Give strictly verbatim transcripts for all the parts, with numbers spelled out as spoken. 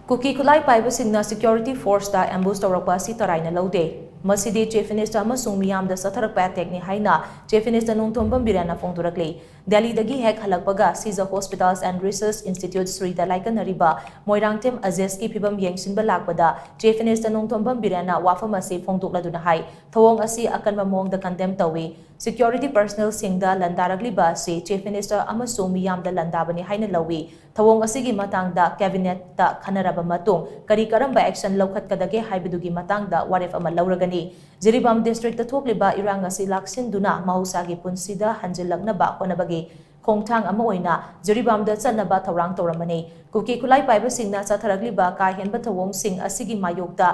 ꯀꯨꯀꯤ ꯈꯨꯠꯂꯥꯏ ꯄꯥꯏꯕꯁꯤꯡꯅ security forceꯇ ambush ꯇꯧꯔꯛꯄ ꯑꯁꯤ ꯇꯔꯥꯏꯅ ꯂꯧꯗꯦ꯫ ꯃꯁꯤꯗꯤ Chief Minister ꯑꯃꯁꯨꯡ ꯃꯤꯌꯥꯝꯗ ꯆꯠꯊꯔꯛꯄ attackꯅꯤ ꯍꯥꯏꯅ Chief Minister ꯅꯣꯡꯊꯣꯝꯕꯝ ꯕꯤꯔꯦꯟꯅ ꯐꯣꯡꯗꯣꯔꯛꯂꯤ꯫ ꯗꯦꯜꯂꯤꯗꯒꯤ ꯍꯦꯛ ꯍꯜꯂꯛꯄꯒ Sija Hospitals and Research Institute ꯁ꯭ꯔꯤꯗ ꯂꯥꯏꯀꯠꯅꯔꯤꯕ Moirangthem ꯑꯖꯦꯁꯀꯤ ꯐꯤꯕꯝ ꯌꯦꯡꯁꯤꯟꯕ ꯂꯥꯛꯄꯗ Chief Minister ꯅꯣꯡꯊꯣꯝꯕꯝ ꯕꯤꯔꯦꯟꯅ ꯋꯥꯐꯝ ꯑꯁꯤ ꯐꯣꯡꯗꯣꯛꯂꯗꯨꯅ ꯍꯥꯏ, ꯊꯧꯑꯣꯡ ꯑꯁꯤ ꯑꯀꯟꯕ ꯃꯑꯣꯡꯗ condemn ꯇꯧꯏ꯫ Security personnelꯁꯤꯡꯗ ꯂꯥꯟꯗꯥꯔꯛꯂꯤꯕ ꯑꯁꯤ Chief Minister ꯑꯃꯁꯨꯡ ꯃꯤꯌꯥꯝꯗ ꯂꯥꯟꯗꯥꯕꯅꯤ ꯍꯥꯏꯅ ꯂꯧꯏ꯫ ꯊꯧꯑꯣꯡ ꯑꯁꯤꯒꯤ ꯃꯇꯥꯡꯗ cabinetꯇ ꯈꯟꯅꯔꯕ ꯃꯇꯨꯡ ꯀꯔꯤ ꯀꯔꯝꯕ action ꯂꯧꯈꯠꯀꯗꯒꯦ ꯍꯥꯏꯕꯗꯨꯒꯤ ꯃꯇꯥꯡꯗ ꯋꯥꯔꯦꯞ ꯑꯃ ꯂꯧꯔꯒꯅꯤ꯫ ꯖꯤꯔꯤꯕꯥꯝ districtꯇ ꯊꯣꯛꯂꯤꯕ ꯏꯔꯥꯡ ꯑꯁꯤ ꯂꯥꯛꯁꯤꯟꯗꯨꯅ ꯃꯍꯧꯁꯥꯒꯤ ꯄꯨꯟꯁꯤꯗ ꯍꯟꯖꯤꯜꯂꯛꯅꯕ ꯍꯣꯠꯅꯕꯒꯤ ꯈꯣꯡꯊꯥꯡ ꯑꯃ ꯑꯣꯏꯅ ꯖꯤꯔꯤꯕꯥꯝꯗ ꯆꯠꯅꯕ ꯊꯧꯔꯥꯡ ꯇꯧꯔꯝꯕꯅꯤ꯫ ꯀꯨꯀꯤ ꯈꯨꯠꯂꯥꯏ ꯄꯥꯏꯕꯁꯤꯡꯅ ꯆꯠꯊꯔꯛꯂꯤꯕ ꯀꯥ ꯍꯦꯟꯕ ꯊꯧꯑꯣꯡꯁꯤꯡ ꯑꯁꯤꯒꯤ ꯃꯥꯌꯣꯛꯇ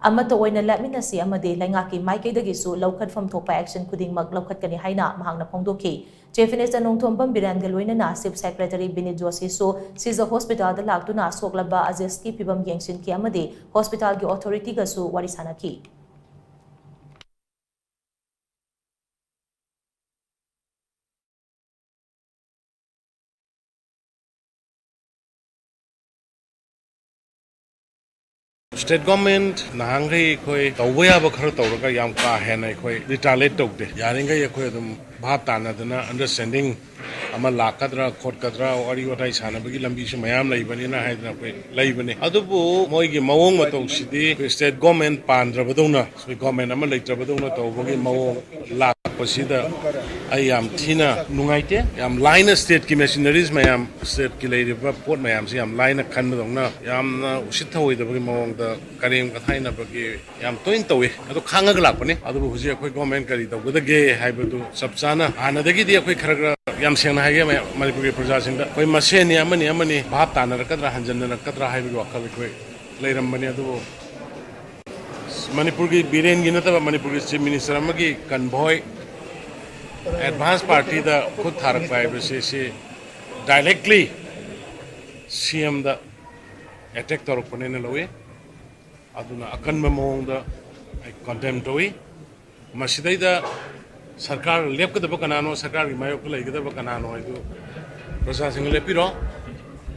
ꯑꯃꯠꯇ ꯑꯣꯏꯅ ꯂꯦꯞꯃꯤꯟꯅꯁꯤ ꯑꯃꯗꯤ ꯂꯩꯉꯥꯛꯀꯤ ꯃꯥꯏꯀꯩꯗꯒꯤꯁꯨ ꯂꯧꯈꯠꯐꯝ ꯊꯣꯛꯄ action ꯈꯨꯗꯤꯡꯃꯛ ꯂꯧꯈꯠꯀꯅꯤ ꯍꯥꯏꯅ ꯃꯍꯥꯛꯅ ꯐꯣꯡꯗꯣꯛꯈꯤ꯫ Chief Minister ꯅꯣꯡꯊꯣꯝꯕꯝ ꯕꯤꯔꯦꯟꯒ ꯂꯣꯏꯅꯅ Chief Secretary ꯕꯤꯅꯤꯠ ꯖꯣꯁꯤꯁꯨ ꯁꯤꯖ ꯍꯣꯁꯄꯤꯇꯥꯜꯗ ꯂꯥꯛꯇꯨꯅ ꯁꯣꯛꯂꯕ ꯑꯖꯦꯁꯀꯤ ꯐꯤꯕꯝ ꯌꯦꯡꯁꯤꯟꯈꯤ ꯑꯃꯗꯤ ꯍꯣꯁꯄꯤꯇꯥꯜꯒꯤ authorityꯒꯁꯨ ꯋꯥꯔꯤ ꯁꯥꯅꯈꯤ꯫ State government ꯅꯍꯥꯟꯈꯩ ꯑꯩꯈꯣꯏ ꯇꯧꯕ ꯌꯥꯕ ꯈꯔ ꯇꯧꯔꯒ ꯌꯥꯝ ꯀꯥ ꯍꯦꯟꯅ ꯑꯩꯈꯣꯏ retaliate ꯇꯧꯗꯦ꯫ ꯌꯥꯔꯤꯈꯩ ꯑꯩꯈꯣꯏ ꯑꯗꯨꯝ ꯚꯥꯞ ꯇꯥꯅꯗꯅ understanding ꯑꯃ ꯂꯥꯛꯀꯗ꯭ꯔꯥ ꯈꯣꯠꯀꯗ꯭ꯔꯥ ꯋꯥꯔꯤ ꯋꯥꯇꯥꯏ ꯁꯥꯟꯅꯕꯒꯤ ꯂꯝꯕꯤꯁꯨ ꯃꯌꯥꯝ ꯂꯩꯕꯅꯤꯅ ꯍꯥꯏꯗꯅ ꯑꯩꯈꯣꯏ ꯂꯩꯕꯅꯤ꯫ ꯑꯗꯨꯕꯨ ꯃꯣꯏꯒꯤ ꯃꯑꯣꯡ ꯃꯇꯧꯁꯤꯗꯤ ꯑꯩꯈꯣꯏ state government ꯄꯥꯟꯗ꯭ꯔꯕꯗꯧꯅ, ꯑꯩꯈꯣꯏ government ꯑꯃ ꯂꯩꯇ꯭ꯔꯕꯗꯧꯅ ꯇꯧꯕꯒꯤ ꯃꯑꯣꯡ ꯂꯥꯛꯄꯁꯤꯗ ꯑꯩ ꯌꯥꯝ ꯊꯤꯅ ꯅꯨꯡꯉꯥꯏꯇꯦ꯫ ꯌꯥꯝ ꯂꯥꯏꯅ stateꯀꯤ machineries ꯃꯌꯥꯝ, stateꯀꯤ ꯂꯩꯔꯤꯕ ꯄꯣꯠ ꯃꯌꯥꯝꯁꯤ ꯌꯥꯝ ꯂꯥꯏꯅ ꯈꯟꯕꯗꯧꯅ ꯌꯥꯝꯅ ꯎꯁꯤꯠ ꯊꯑꯣꯏꯗꯕꯒꯤ ꯃꯑꯣꯡꯗ ꯀꯔꯦꯝ ꯀꯊꯥꯏꯅꯕꯒꯤ ꯌꯥꯝ ꯇꯣꯏꯅ ꯇꯧꯏ꯫ ꯑꯗꯨ ꯈꯥꯡꯉꯒ ꯂꯥꯛꯄꯅꯤ꯫ ꯑꯗꯨꯕꯨ ꯍꯧꯖꯤꯛ ꯑꯩꯈꯣꯏ government ꯀꯔꯤ ꯇꯧꯒꯗꯒꯦ ꯍꯥꯏꯕꯗꯨ ꯆꯞ ꯆꯥꯅ ꯍꯥꯟꯅꯗꯒꯤꯗꯤ ꯑꯩꯈꯣꯏ ꯈꯔ ꯈꯔ, ꯌꯥꯝ ꯁꯦꯡꯅ ꯍꯥꯏꯒꯦ, ꯃꯌꯥꯝ ꯃꯅꯤꯄꯨꯔꯒꯤ ꯄ꯭ꯔꯖꯥꯁꯤꯡꯗ ꯑꯩꯈꯣꯏ ꯃꯁꯦꯟꯅꯤ, ꯑꯃꯅꯤ ꯑꯃꯅꯤ ꯚꯥꯞ ꯇꯥꯅꯔꯛꯀꯗ꯭ꯔꯥ ꯍꯟꯖꯟꯅꯔꯛꯀꯗ꯭ꯔꯥ ꯍꯥꯏꯕꯒꯤ ꯋꯥꯈꯜ ꯑꯩꯈꯣꯏ ꯂꯩꯔꯝꯕꯅꯤ꯫ ꯑꯗꯨꯕꯨ ꯃꯅꯤꯄꯨꯔꯒꯤ ꯕꯤꯔꯦꯟꯒꯤ ꯅꯠꯇꯕ ꯃꯅꯤꯄꯨꯔꯒꯤ Chief Minister ꯑꯃꯒꯤ convoy advance partyꯗ ꯈꯨꯠ ꯊꯥꯔꯛꯄ ꯍꯥꯏꯕꯁꯤ ꯁꯤ directly CMꯗ attack ꯇꯧꯔꯛꯄꯅꯦꯅ ꯂꯧꯏ꯫ ꯑꯗꯨꯅ ꯑꯀꯟꯕ ꯃꯑꯣꯡꯗ ꯑꯩ condemn ꯇꯧꯏ꯫ ꯃꯁꯤꯗꯩꯗ ꯁꯔꯀꯥꯔ ꯂꯦꯞꯀꯗꯕ ꯀꯅꯥꯅꯣ, ꯁꯔꯀꯥꯔꯒꯤ ꯃꯥꯌꯣꯛꯇ ꯂꯩꯒꯗꯕ ꯀꯅꯥꯅꯣ ꯍꯥꯏꯗꯨ ꯄ꯭ꯔꯖꯥꯁꯤꯡꯅ ꯂꯦꯞꯄꯤꯔꯣ꯫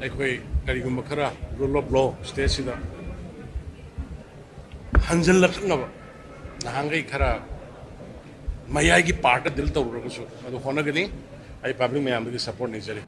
ꯑꯩꯈꯣꯏ ꯀꯔꯤꯒꯨꯝꯕ ꯈꯔ rule of law stateꯁꯤꯗ ꯍꯟꯖꯤꯜꯂꯛꯅꯕ ꯅꯍꯥꯟꯈꯩ ꯈꯔ ꯃꯌꯥꯏꯒꯤ partꯇ deal ꯇꯧꯔꯨꯔꯒꯁꯨ ꯑꯗꯨ ꯍꯣꯠꯅꯒꯅꯤ꯫ ꯑꯩ public ꯃꯌꯥꯝꯗꯒꯤ support ꯅꯤꯖꯔꯤ꯫